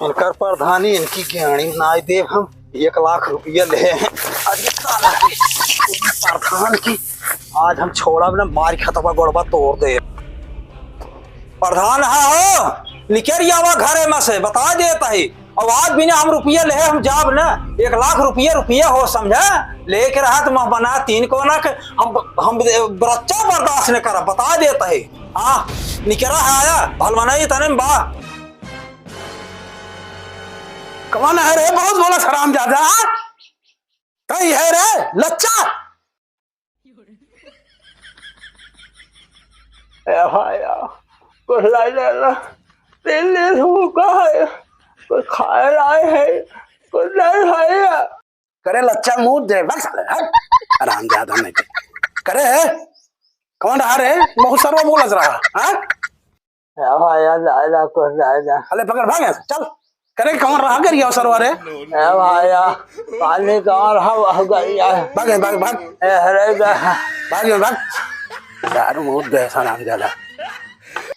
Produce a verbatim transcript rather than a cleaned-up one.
इनकर प्रधानी, इनकी ज्ञानी नाई देव हम। एक लाख रुपया ले हैं। अरे साला, प्रधान की आज हम छोड़ब ना, मार खतवा गोड़वा तोड़ दे। प्रधान, हाँ हो, निकल आवा घरे में से, बता देत ही। अब आज बिना हम रुपया ले हम जाब ना, एक लाख रुपया, रुपया हो, समझे? लेके रहा तुम बना तीन कोना के, हम, हम बच्चा बर्दाश्त न करब, बता देत ही। हाँ, निकरा है आया, भलवनाई तने में बा। कौन है रे? बहुत बड़ा हरामजादा, हाँ? कहीं है रे लच्चा? ए भाई, कुछ लाई ले ला। तीन दिन से भूखा है, कुछ खाए लाए है, कुछ नहीं खाए। करे लच्चा मुंह दे, बस साले, हट। हरामजादा नहीं थे। करे है? कौन रहा रे? बहुत सरवा बोलत रहा, हाँ? ए भाई, लाए ला, कुछ लाए ला। अले पकड़, भाग यहाँ से, चल। करे कौन रहा करिया सरवा रे? ए भाई, पानी कौन रहा, वह गई है। भाग, भाग, भाग। ए, हरे गा। भाग, भाग। दारू मुंह दे, हरामजादा।